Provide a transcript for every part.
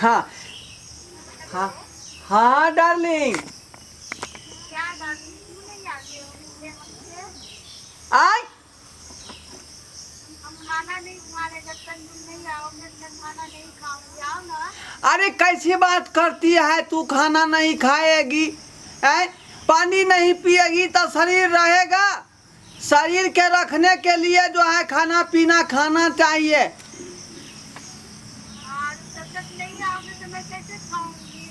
हाँ हाँ हाँ डार्लिंग। क्या डार्लिंग, क्यों नहीं आते हो मिलने हमसे? आय। हम खाना नहीं खा रहे जब तक तुम नहीं आओगे तब खाना नहीं खाऊंगी, आओ ना। अरे कैसी बात करती है तू, खाना नहीं खाएगी ऐ, पानी नहीं पिएगी तो शरीर रहेगा? शरीर के रखने के लिए जो है खाना पीना खाना चाहिए। हाँ, जब तक नहीं आओगे तो मैं कैसे खाऊंगी?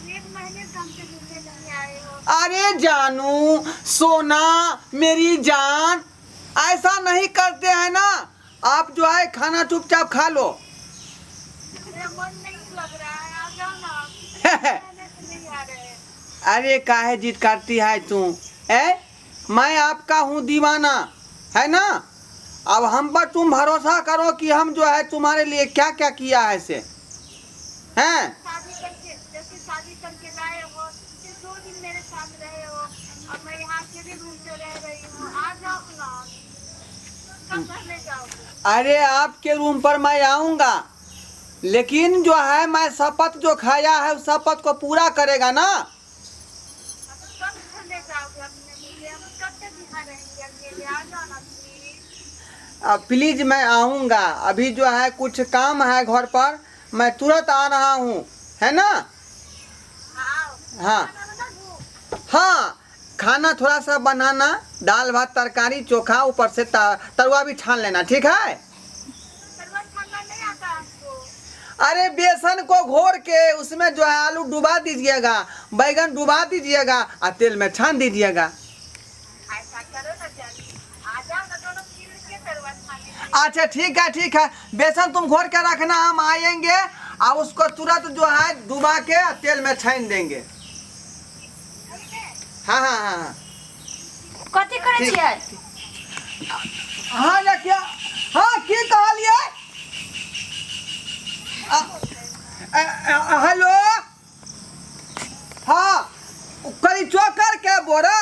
एक महीने से हमसे मिलने नहीं आए हो। अरे जानू सोना मेरी जान, ऐसा नहीं करते हैं ना आप, जो है खाना चुपचाप खा लो। मेरा मन नहीं लग रहा है, आ जाओ ना। महीने से नहीं आ रहे हैं। अरे काहे जिद करती है तू? ए मैं आपका हूँ दीवाना, है ना? अब हम पर तुम भरोसा करो कि हम जो है तुम्हारे लिए क्या क्या किया है से हैं। शादी करके, जैसे शादी करके लाए हो, फिर 2 दिन मेरे साथ रहे हो, अब मैं यहाँ के भी रूम पे रह रही हूँ, आ जाओ ना। कब रहने जाओगे? अरे आपके रूम पर मैं आऊँगा, लेकिन जो है मैं शपथ जो खाया है उस शपथ को पूरा करेगा ना। अब कब रहने जाओगे अपने मुझे? हम कब तक यहाँ रहेंगे अकेले? आ जाओ ना प्लीज। अब प्लीज मैं आऊँगा, अभी जो है कुछ काम है घर पर, मैं तुरंत आ रहा हूँ, है ना? हाँ। हाँ। खाना बना दूँ? हाँ खाना थोड़ा सा बनाना, दाल भात तरकारी चोखा, ऊपर से तरुआ भी छान लेना, ठीक है? तरुआ छानना नहीं आता आपको। अरे बेसन को घोर के उसमें जो है आलू डुबा दीजिएगा, बैगन डुबा दीजिएगा और तेल में छान दीजिएगा। ऐसा करो ना जल्दी आ जाओ ना, दोनों मिल के तरुआ छानेंगे। अच्छा ठीक है ठीक है, बेसन तुम घोर के रखना, हम आएंगे और उसको तुरंत जो है डुबा के तेल में छान देंगे। ठीक है? हाँ हाँ हाँ हाँ। कथी करै ठीक। छियै? हाँ ना क्या, हाँ की कहलियै? हेलो हाँ करी चोकर के बोरा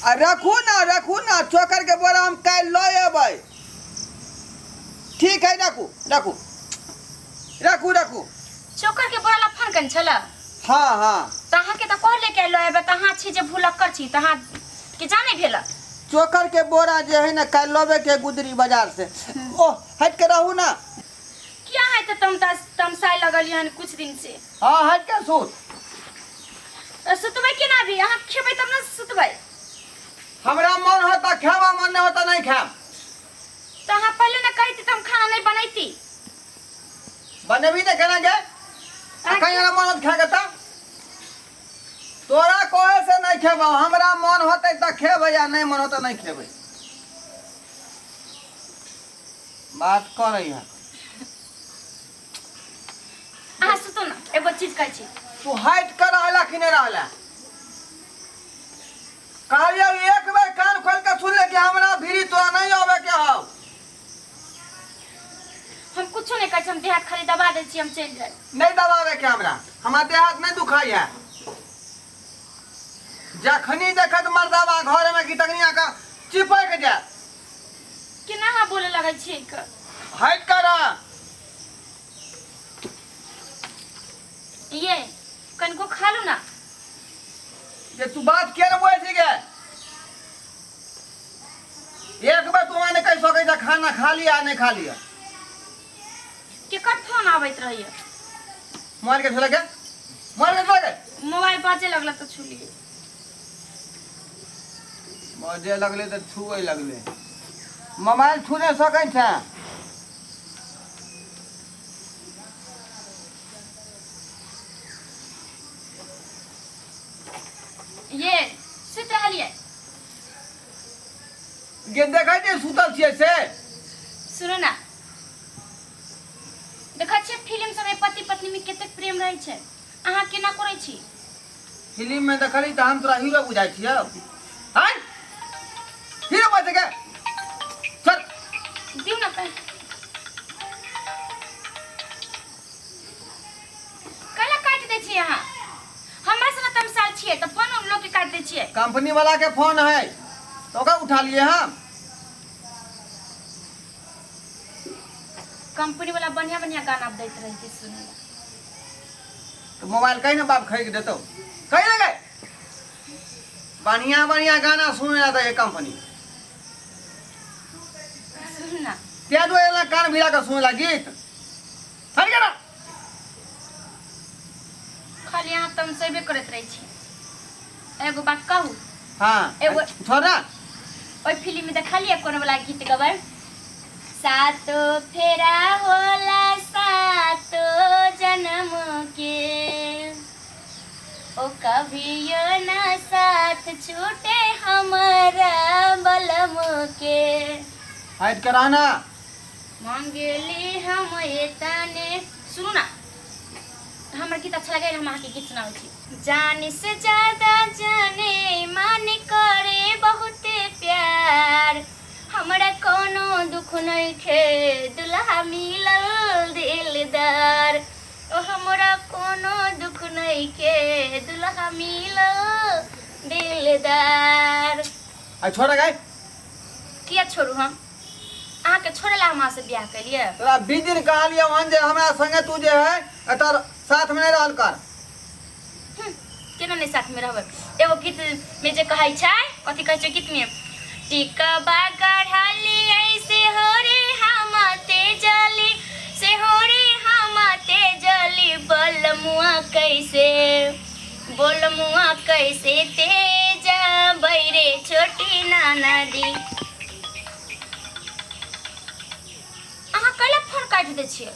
आ, रखू ना रखू ना, चोकर के बोरा हम काल्हि लऽ अयबै। ठीक है, रखू रखू रखू रखू। चोकर के बोरा ला फोन केने छलै? हाँ हाँ। तऽ अहाँके तऽ कहले के लऽ अयबै, तऽ अहाँ छी जे भुलक्कर छी, तऽ अहाँ के जाने भेल। चोकर के बोरा जे है ना काल्हि लबे के गुदरी बाजार से। ओह हट के रहू ना। किया है तऽ तम तमसाय लगलियै हन कुछ दिन से। हाँ हट के सुत। सुतबै केना भी? अहाँ खेबै तब ने सुतबै। हमरा मन होता खेबा, मन नहीं होता नहीं खाब। तऽ अहाँ पहिले ने कहिती तऽ हम खाना नहीं बनैती। बनेबी ने केना गे? कहीं हमरा मन होत खा के तऽ तोरा कहे से नहीं खेबो, हमरा मन होते तऽ खेबै या नहीं मन होते नहीं खेबै। बात करै है। अहाँ सुतू ना, एगो चीज कहै छी। तू हट कर रहला कि नहीं रहला? कहलियौ एक बेर कान खोल के सुन ले कि हमरा भीड़ी तोरा नहीं आवे के हौ। हम कुछो नहीं कहै छी, हम देह हाथ खाली दबा दै छी, हम चलि जायब। नहीं दबावे के हमरा, हमरा देह हाथ नहीं दुखाई है। जखनी देखत मर्दाबा घर में कि तखनी आका चिपक जाए। केना अहाँ बोले लगै छियै? हट कर। ये कनिको खा लू ना। ये तू बात किया ना बोले छी गे? एक बार तू ने कह सकै छ खाना खा लिया नहीं खा लिया। केकर फोन आबैत रहैया? मोबाइल के छुले के, मोबाइल के छुले के। मोबाइल बाजे लगल तऽ छुलियै। बजे लगले तऽ छुए लगले। मोबाइल छू नहीं सकै छ। ये सुति रहलियै? गे देखै छियै सुतल छियै से। सुनू ना, देखै छियै फिल्म सबमे पति पत्नी में कतेक प्रेम रहै छै, अहाँ केना करै छी? फिल्म में देखली तऽ हम तोरा हीरो बुझाइ छियौ? हैं हीरो बच के चल। दिउ ना तऽ कैला काटि दै छियै अहाँ? हमरा से तमसाल छियै तऽ फोन उन लोग के काटि दै छियै। कंपनी वाला के फोन है तो ओकरा उठा लिए हम। कंपनी वाला बढ़िया बढ़िया गाना दैत रहै छै सुनै ला। तो मोबाइल कहीं ना बाप खरीद देतो कहीं ना गए बढ़िया बढ़िया गाना सुने ला ये कंपनी सुन ना क्या दो ना कान भिड़ा के सुने ला गीत हट गया ना खाली अहाँ तमसेबे करैत रहै छी। एगो बात कहू? हाँ। एगो छोड़ ना। ओहि फिल्म में देखलियै कोनो वाला गीत गबै, सातो फेरा होला सातो जन्म के, ओ कभियो ना साथ छूटे हमारा बलम के। हट के रहना। मांगली हम एतने। सुनू ना, हमर गीत अच्छा लगे, हम अहाँके गीत सुनाबै छी। जान से ज्यादा जाने मान करे बहुत प्यार, हमरा कोनो दुख नइखे दुल्हा मिलल दिलदार, ओ हमरा कोनो दुख नइखे दुल्हा मिलल दिलदार। आ छोड़ गए। किया छोड़ू हम? अहाँके छोड़े ला हम अहाँ से बियाह केलियै? तोरा 20 दिन कहलियौ हन जे हमरा संगे तू जे है एतऽ साथ में नहीं रहल कर। केना नहीं साथ में रहबै? एगो गीत में जे कहै छै, कथी कहै छै गीत में? टिकबा गढ़ली ऐसे हो रे हम तेजली, से हो रे हम तेजली, बलमुआ कैसे, बोलमुआ कैसे तेज बैरे छोटी नाना दी। अहाँ कैला फोन काटि दै छियै?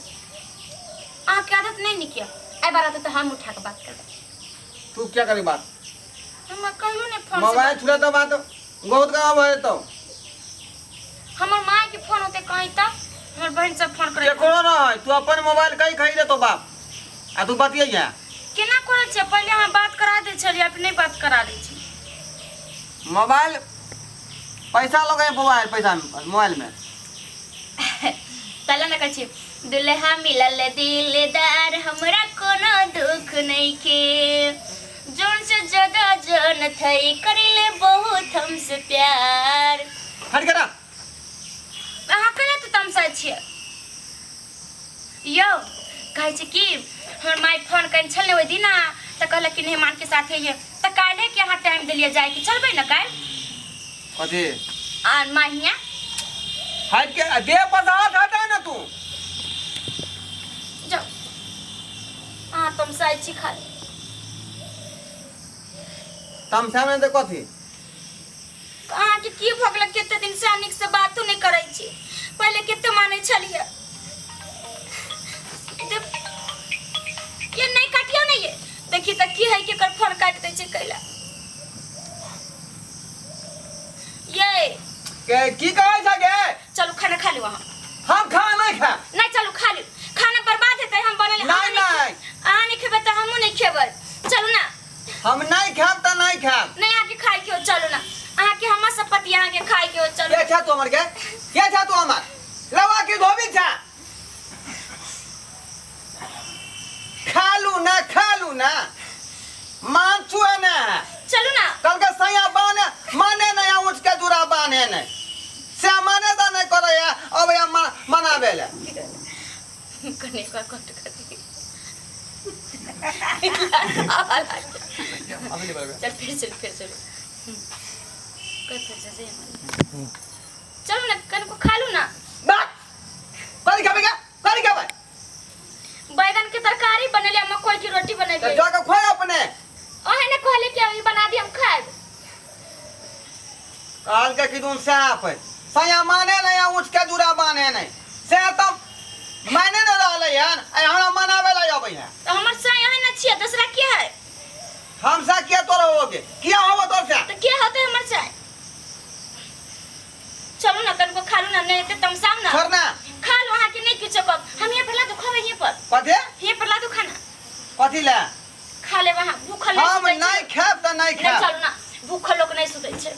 अहाँके आदत नहि नीक यऽ। एहि बार रहतै तऽ हम उठा कऽ बात करबै। तू क्या करी बात? हमरा कहियो नहि फोन से मोबाइल छुले तो बात बहुत गाँव भऽ जेतौ। हमर माय के फोन होते कहीं तऽ हमर बहन सब फोन करे। केकरो न है, तू अपन मोबाइल कहीं खरीद देतो बाप आ तू बतियैया। केना करै छियै? पहिले अहाँ बात करा दै छलियै, आब नहि बात करा दै छी। मोबाइल पैसा लगे मोबाइल पैसा मोबाइल में। तले न कहै छी, दुल्हा मिलल दिलदार हमरा कोनो दुख नइखे, जोन से ज्यादा जन थई करिले बहुत हमसे प्यार। हट करा। अहाँ केना तऽ तमसाइ छियै यौ? कहै छै कि हमर माय फोन कयने छल ने ओहि दिना, तऽ कहलक कि मेहमानके साथे ये, तऽ काल्हे के अहाँ टाइम देलियै जायके, चलबै ने काल्हि? कथी? आ माय हियाँ हट के देह पर हाथ हटा ना तू। जाउ, अहाँ तमसाइ छी खाली। तमसा में तो कथी? अहाँके की भऽ गेलै? कते दिन से नीक से बातो नहि करै छी, पहिले कते मानै छलियै। ये नहि काटियौ ने, ये देखी तऽ की है कि एकर फोन काटि दै छै कैला ये। के की कहै छ गे? चलू खाना खा लिउ अहाँ। हम खाना नहीं खाएब। नहि चलू खा लिउ, खाना बर्बाद हेतै हम बनल। नहीं, नहीं। अहाँ नहि खेबै तऽ हमहूँ नहि खेबै, चलू ना। हम नहीं खाएब तऽ नहीं खाएब। नहीं अहाँके खाय के हो, चलू ना, अहाँके हमर सपति अहाँके खाय के हो, चलू। के छा तू हमर के? के छा तू हमर? लवा के धोबी छा? खालू ना, खालू ना, मान छुए ना। चलू ना। कल के सैया बाने माने नहीं, उठ के जुरा बाने नहीं से माने तो नहीं करे है, अब या मनावे ले। कने का कट कर दी। चल फिर, चल फिर, चल कर फिर से से। चलो ना, कन को खा लू ना। बात करी खाबे क्या? करी खाबे? बैगन के तरकारी बनेले, मकई की रोटी तो बनेले। जाके खोए अपने। ओहे ने कहले कि अभी बना दी हम खाएब। कहल के कि तुम साफ है, सैया माने नहीं, उठ के जुरा बाने नहीं से तो माने न रहले यार, आ हमरा मनावे ला अबै है। तो हमर सैया है ना छियै, दूसरा के है? हम सा किया तोरा होगे? किया होबो तोर से? तो के होते हमर सै? चलो ना, कनको खा लू ना, नहीं ते तमसाम ना। छोड़ ना। खा लो, अहाँ के नहीं किछो कहब हम। यहाँ पर ला दो खावे, यहाँ पर। कथी? यहाँ पर ला दो खाना। कथी ले? खा लेब अहाँ, भूखल नहीं हम सुतै छै। नहीं खाएब त नहीं नहीं खाएब। चलू ना, भूखल लोग नहीं सुतै छै।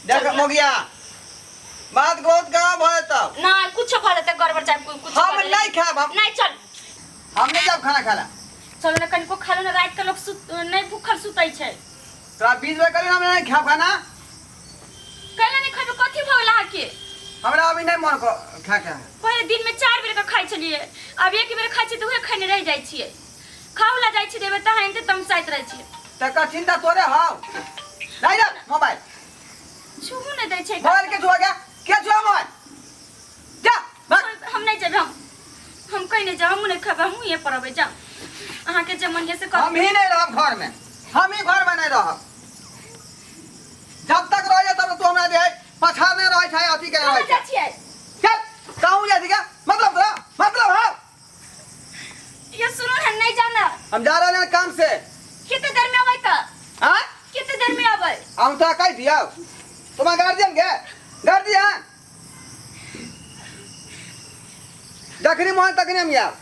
देख मोगिया, बात बहुत गरम भऽ जेतौ। नहीं कुछो भऽ जेतै गड़बड़, चाहे कुछो हम भऽ जेतै। नहीं खाएब हम। नहीं चल। हम नहीं जाब खाना खाला। चलो ना, कनिको खा लो ना, रात के लोग सुत नहीं भूखल सुतै छै। तोरा 20 बेर कहली हम नहीं खाएब खाना। कैला नहीं खेबै? कथी भऽ गेल अहाँके? हमरा अभी नहीं मन को खा के है। पहिले दिन में 4 बेर के खाइ छलियै, आब एक बेर खाइ छियै तऽ उहे खैने रहि जाइ छियै। खाउ ला जाइ छी देबै तहन एनते तमसाइत रहै छियै। तकर चिंता तोरे हौ। नहीं रख मोबाइल। छूहू नहि दै छै। मोबाइल के छुआ गया? के छुआ मोबाइल? जा भाग। हम नहि जेबै, हम कहीं नहि जाब, हमहूँ नहि खेबै, हमहूँ इहे पर अबै। जाउ, अहाँके जे मन यऽ से करू। हम ही नहीं रहब घर में, हम ही घर में नहीं रहब। जब तक रह तब तू हमरा जे है पछाड़ने रहै छै, अथी के रहै कहाँ छै। जाइ छियै? चल कहूँ जाइ छी क्या? मतलब तोरा मतलब है? ये सुनू ने, नहीं जाना। हम जा रहे हैं काम से। कितने देर में अबै तऽ? हाँ? कितने देर में अबै? हम तो कह दिया तुम्हारा गार्जियन के गार्जियन जखनी मोहन तखनी हम आयब।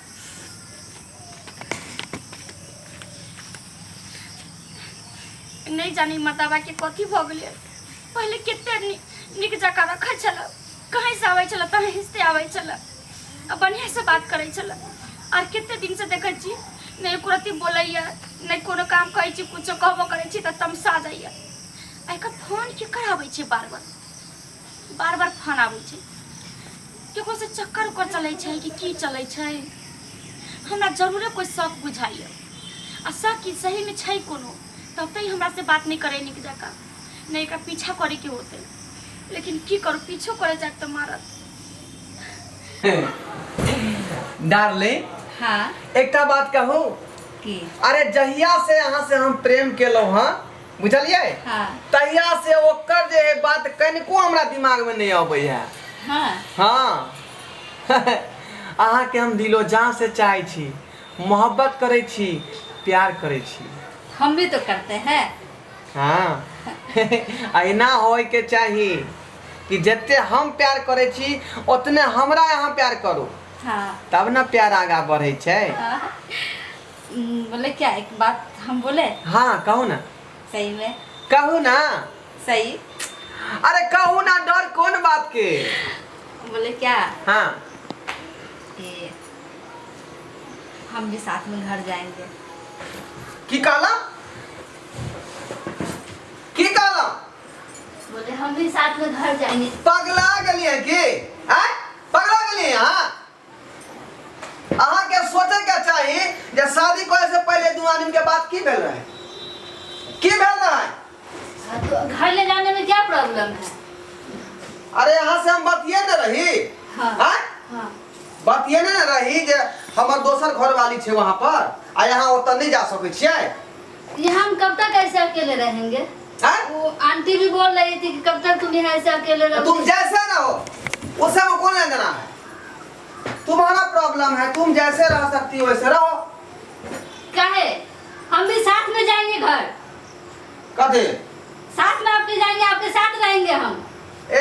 नहीं जानी मर्दाबा के कथी भऽ गेलै। पहिले कते नीक जकाँ रखै छलै, कहीं से आबै छलै तऽ हँसिते आबै छलै आ बढ़िआँ से बात करै छलै। आर कते दिन से देखै छी नहि एको रत्ती बोलैया, नहि कोनो काम कहै छी, कुछो कहबो करै छी तऽ तमसा जाइया। आ एकर फोन केकर आबै छै? बार बार बार बार फोन आबै छै। केकरो से चक्कर उक्कर चलै छै कि की चलै छै? हमरा जरूरे कोइ शक बुझाइया, आ शक की सहीमे छै कोनो, तब तऽ ई हमरा से बात नहि करै नीक जकाँ। नहि, एकरा पीछा करैके होतै, लेकिन की करू? पीछो करे जायब तऽ मारत। डार्लिंग। हाँ। एकटा बात कहू? की? अरे जहिया से अहाँ से हम प्रेम केलहुँ हँ, बुझलियै? हाँ। तहिया से ओकर जे है बात कनिको हमरा दिमाग में नहीं अबै है। हाँ। हाँ, अहाँके हम दिलो जान से चाहै छी, मोहब्बत करै छी, प्यार करै छी। हम भी तो करते हैं। हाँ, अहिना होइके चाही कि जते हम प्यार करै छी ओतने हमरा अहाँ प्यार करू। हाँ। तब ने प्यार आगा बढ़ै छै। हाँ। बोले क्या, एक बात हम बोले? हाँ, कहू ना। सही में? कहू ना। सही? अरे कहू ना, डर कोन बात के? बोले क्या? हाँ। कि हम भी साथ में घर जाएंगे। की कहला? की कहला? बोले हम भी साथ में घर जाएंगे। पगला गेलियै की? आँय, पगला गेलियै अहाँ? अहाँके सोचे के चाही जे शादी करे से पहले दू आदमी के बात की भेल रहे, की भेल रहे। हाँ, तो घर ले जाने में क्या प्रॉब्लम है? अरे यहाँ से हम बतिये ने रही। हाँ। आँय? हाँ। बतिये ने रही जे हमर दोसर घर वाली छै वहाँ पर, आ यहाँ ओतऽ नहीं जा सकै छियै। यहाँ हम कब तक ऐसे अकेले रहेंगे? आँय? वो आंटी भी बोल रही थी कि कब तक तुम यहाँ ऐसे अकेले रहोगे। तुम जैसे रहो उसे वो कौन लेना है? तुम्हारा प्रॉब्लम है, तुम जैसे रह सकती हो वैसे रहो। काहे? हम भी साथ में जाएंगे घर। कथी? साथ में आपके जाएंगे, आपके साथ रहेंगे हम।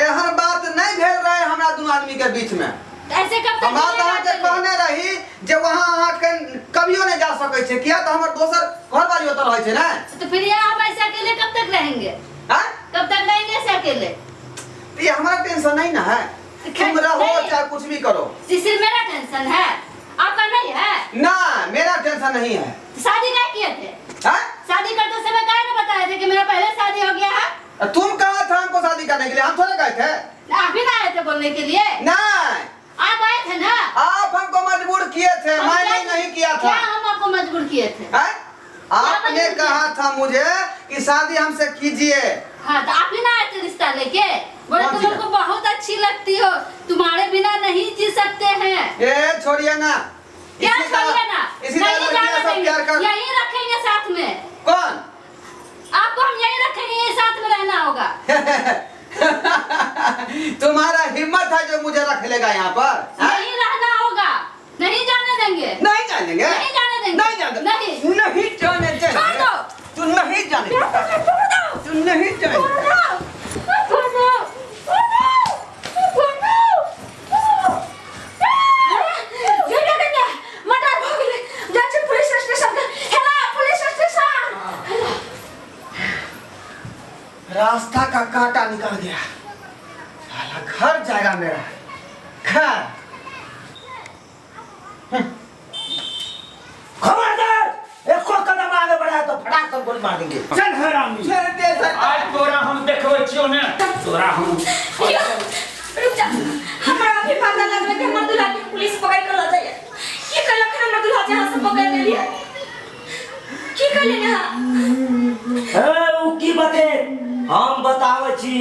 एहन बात नहीं भेल रहे हमरा दुनू आदमी के बीच में। ऐसे कब तक हमरा तऽ चलेगा अहाँके अकेले? कहने रही जे वहाँ अहाँके कभियो नहीं जा सकै छै, किया तऽ हमर दोसर घरवाली ओतऽ रहै छै ने। तो फिर यहाँ हम ऐसे अकेले कब तक रहेंगे? आँय? कब तक रहेंगे ऐसे अकेले? तो ये हमारा टेंशन नहीं ना है, तुम रहो नहीं। चाहे कुछ भी करो। ये सिर्फ मेरा टेंशन है, आपका नहीं है? ना, मेरा टेंशन नहीं है। तो शादी क्या किए थे? हाँ? शादी करते समय काहे ना बताए थे कि मेरा पहले शादी हो गया है? तुम कहा था हमको शादी करने के लिए? हम थोड़े गए थे। आप भी ना आए थे बोलने के लिए? नहीं। आप आए थे ना? आप हमको मजबूर किए थे, हम मैंने क्या- नहीं किया था। क्या हम आपको मजबूर किए थे? हैं? आपने मजबूर किया? कहा था मुझे कि शादी हमसे कीजिए। हाँ, तो आप ही ना आए थे रिश्ता लेके, बोले कौन तुम सी हमको बहुत अच्छी लगती हो, तुम्हारे बिना नहीं जी सकते हैं। ए छोड़िए ना। क्या इसी तरह- छोड़िए ना? इसी तरह नहीं लड़कियां जाने सब देंगे। प्यार कर यहीं रखेंगे साथ में। कौन? आपको हम यहीं रखेंगे, यहीं साथ में रहना होगा। तुम्हारा हिम्मत है जो मुझे रख लेगा यहाँ पर, हैं? यहीं रहना होगा, नहीं जाने देंगे। नहीं जानेंगे। नहीं जाने देंगे। नहीं जाने। नहीं। नहीं जाने देंगे। छोड़ दो। तू नहीं जाने, तू नहीं जाने। रास्ता का कांटा निकल गया, साला घर जाएगा मेरा घर। खबरदार, एको कदम आगे बढ़ाया तो फटाक से गोली मार देंगे। चल हरामी, छोड़ दे सर। आज तोरा हम देखबै छियौ ने, तोरा हम। रुक जा। पकड़ लेलियै की कहलियै अहाँ ए उ की बते हम बताबै छी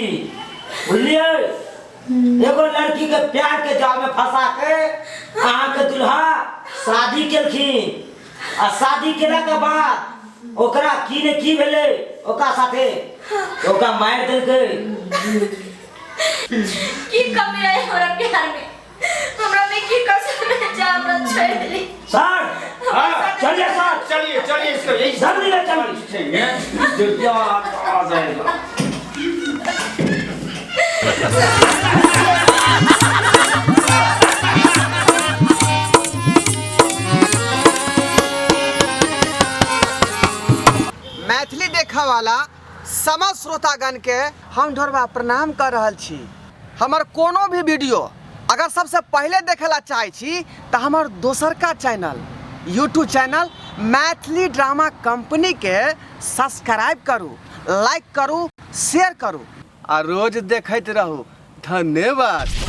बुझलियै एगो लड़की के प्यार के जाल में फंसा के अहाँ के दुल्हा शादी केलखिन आ शादी केला के बाद ओकरा की ने की भेलै ओकरा साथे ओकरा मारि देलकै की कमी रहे हमरा प्यार में हमरा में की कसर रहे जा हमरा छोड़ देली सर हाँ, चलिए सर चलिए चलिए इसको यही जल्दी ले चलिए पूछेंगे जो आ जाएगा। मैथिली देखऽ वाला समस्त श्रोतागण के हम ढोरबा प्रणाम कर रहल छी। हमर कोनो भी वीडियो अगर सबसे पहले देखे ला चाहे छी तऽ हमर दोसरका channel YouTube channel Maithili drama company के सब्सक्राइब करू, लाइक करू, शेयर करू आ रोज देखैत रहू। धन्यवाद।